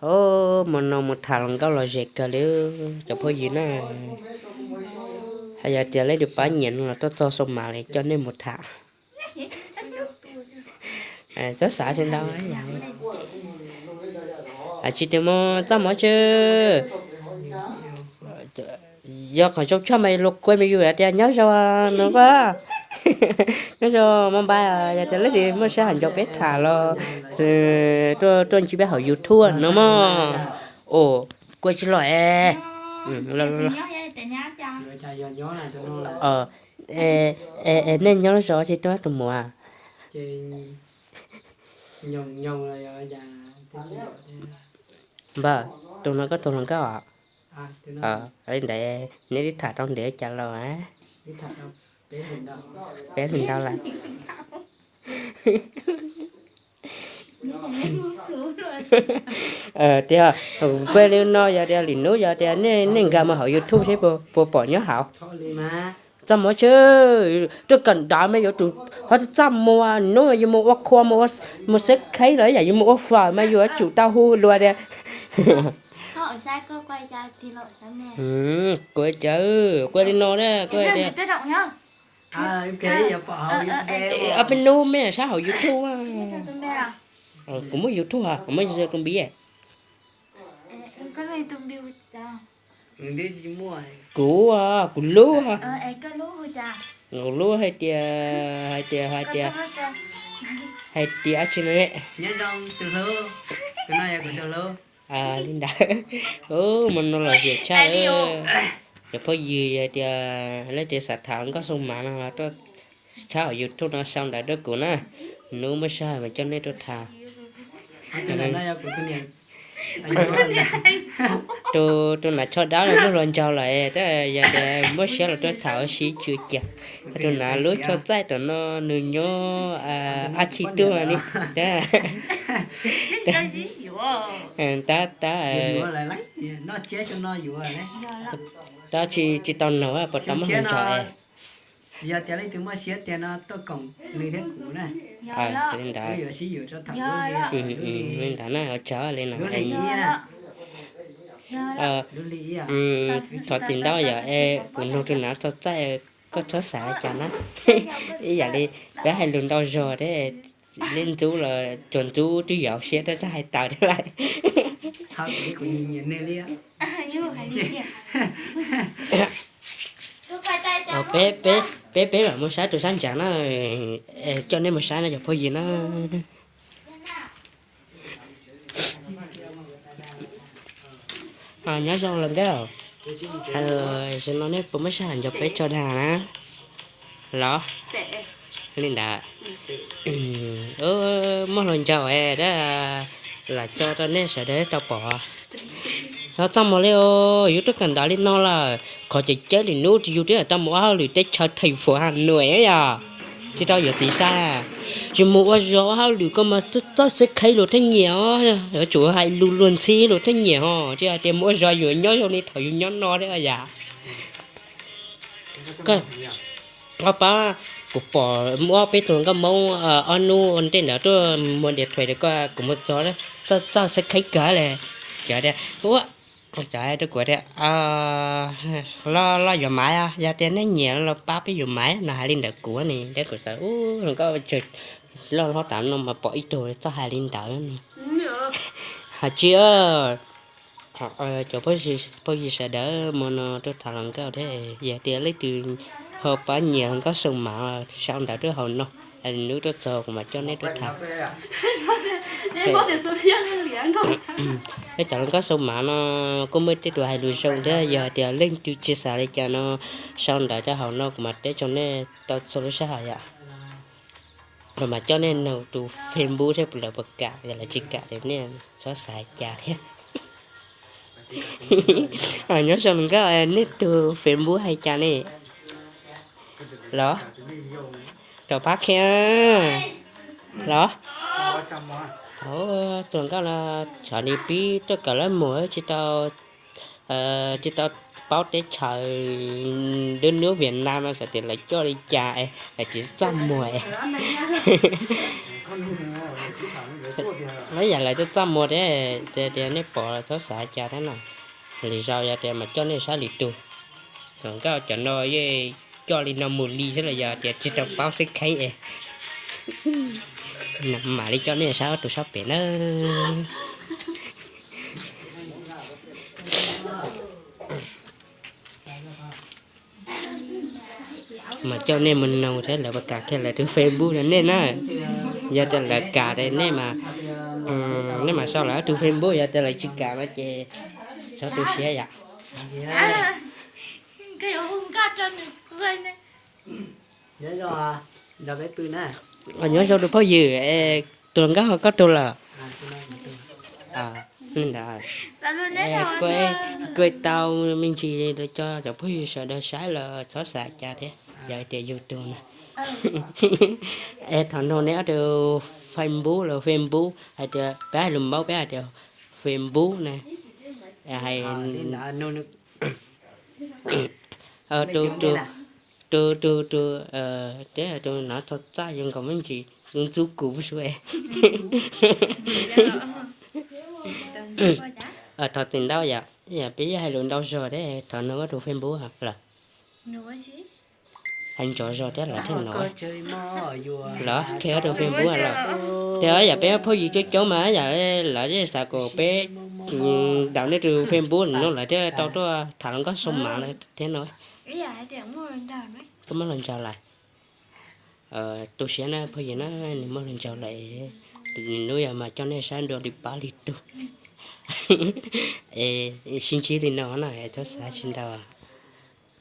Hmo no mus tham hluas nkauj los ze kawg li cov phooj ywg na. Hais yog tias leej twg pab nyiam no los tuaj txog Xoo Mas li coj nej mus tham. Txhob xav tsis ntau, tsis tias mus txaj muag tshwj. Yog qhov zoo tshaj mas luag kuaj me yus tias nyob zoo no, nyob zoo mos npais, yog tias leej twg muaj sij hawm nco peb tham los tuaj ntsib peb hauv YouTube no mog. Ua kuaj tsis los es. Nej nyob zoo tsis tuaj tus muam. Npawg, tus no koj tus hluas nkauj os? Li ntawd neb twb tham tau ntev cas los? Peb hlis ntau lawm. Tias kuj li no, yog tias lwm hnub yog tias nej nkag mus hauv YouTube seb puas pom nyob hauv. Txaj muag tshwj, tuaj kawm ntawv mas yuav tsum ho txaj muag, hnub yus mus ua qhua, mus xab khaib los yam yus mus ua fawm mas yuav tsum tau hu dua tias. Kuv caw, kuj li no, kuj tias, peb nub me sab hauv YouTube. Kuv muaj YouTube, kuv muaj YouTube npi. Kuv, kuv lub, kuv lub hais tias, hais tias, hais tias, hais tias dab tsi no. Li ntawd, mus no los ziam tshaj lawm. Cov phooj ywg yog tias leej twg xav tham nkauj Xoo Mas no los tuaj tshawb hauv YouTube no sau ntawv rau kuv na. Hnub muaj sij hawm mas coj nej tuaj tham. Tus, tus nav tsho dawb los muaj hluas nraug lawm, tab yog tias muaj siab los tuaj tham ua si tsis ua cas. Tus nav lub tsho txaij tom no nws nyob ab tsi tuaj li. Tab, tab, tab tsis, tsis tau nug puas tau muaj hluas nraug es. Yog tias leej twg muaj siab tiag no tuaj koom nws thiab kuv na. Li ntawd, li ntawd na, ua tsaug li no. Thov txim ntau yom, kuv nug tus nav txog txaij, koj txhob xav li cas na. Ib yam li peb hais lus ntau zog thiab, li ntxub los cov ntxub twb yuav siab rau txoj hais tawm thiab lawm. Peb, peb, peb mam mus saib tus sab ntsa na, coj nej mus saib no cov phooj ywg na. Nyob zoo los nkauj, zaum no nej puas muaj sij hawm nrog peb tso dag na? Los li ntawd, muaj hluas nraug es lam tso rau nej sawv daws tau pom. Txaj muag li os, yus tuaj kawm ntawv li no lawm, qhov tseem ceeb li hnub yus twb tau mus ua hauj lwm teb chaws theem fuam Has Nuam yom, tsis tau yuav txiv saib. Yus mus ua zog ua hauj lwm koj mas txawj xab khaib luag thiaj nyiam os, yuav tsum hais lus luag ntxhi luag thiaj nyiam ho, tsis hais tias mus ua zog yus nyob zoo li thaum yus nyob no thiab yam. Koj pab, kuv pom muaj ob peb tug nkauj Hmoob ob hnub ua ntej ntawd tuaj muag điện thoại rau koj, kuv mus txog txawj xab khaib kawg li. Cov tias, cov hais rau kuv tias, loj, loj yuav maiv, yog tias nej nyiam los pab peb yuav maiv no, hais li ntawd kuv ne, thiab kuv xav ub hluas nkauj loj hlob tas no mas pom ib tug txawj hais li ntawd ne. Hais tsis, cov phooj ywg sawv daws, hmo no tuaj tham hluas nkauj thiab, yog tias leej twg ho pab nyiam hluas nkauj Xoo Mas sau ntawv rau hauv no, hnub tuaj txog kuv mam coj nej tuaj tham. Peb cov hluas nkauj Xoo Mas no kuj muaj tej tus hais lus zoo thiab, yog tias leej twg tsis xav li cas no sau ntawv rau hauv no kuv mam teb rau nej tau txhua lub sij hawm yom. Kuv mam coj nej nug tus Facebook thiab lawv puas kam, yog lawv tsis kam ces nej txhob xav cas thiab. Nyob zoo nkauj, nej tus Facebook hais cas ne? Los, rov pab qhia. Los, tus nkauj no, xyov li pib tuaj kawm lab mus tsis tau, tsis tau paub teb chaws dub hnub Việt Nam no xyov tias lawv coj li cas, lawv tsis txaj muag. Ib yam lawv txaj txaj muag thiab, tias nej pom txhob xav cas thiab no. Lwm zaus yog tias mam coj nej saib lwm tus. Thaum nkauj cov no yeej coj li no mus li xwb los yog tias tsis tau paub xeeb kheeb es mam li coj nej saib ob tug sab pem nawb. Mas coj nej mus noog thiab lawv puas kam kiag lawv tus Facebook no nej na. Yog tias lawv kam nej mas, nej mas sau lawv tus Facebook, yog tias lawv tsis kam no ces txhob tu siab yom. Nyob zoo tus phooj ywg, tus hluas nkauj koj tus lawm? Kuj tau me ntsis coj cov phooj ywg sawv daws saib los txhob xav cas thiab, yog tias yus tus na. Es thaum no neb ob tug Facebook los Facebook, hais tias peb hais lus Npaub peb hais tias Facebook na. Hais tus, tus, tus, tus, tus no txog txaj zoo nkaus me ntsis ntxub kuv sua. Thov txim ntau yom, peb yeej hais lus ntau zog thiab, thov nug ob tug Facebook lawm. Hais ntxov zog thiab lawv thiaj no. Los qhia ob tug Facebook los. Tias yam peb phooj ywg coob coob mas yam lawv yeej xav kom peb daus nej tus Facebook no lawv thiaj tau tuaj tham hluas nkauj xoo mas lawm thiab no. Koj muaj hluas nraug lawm? Tu siab na phooj ywg na, nws muaj hluas nraug lawm. Hnub yog mas coj nej saib dua li pab li tug. Es sib ntsib li no na, txhob xav tsis ntau.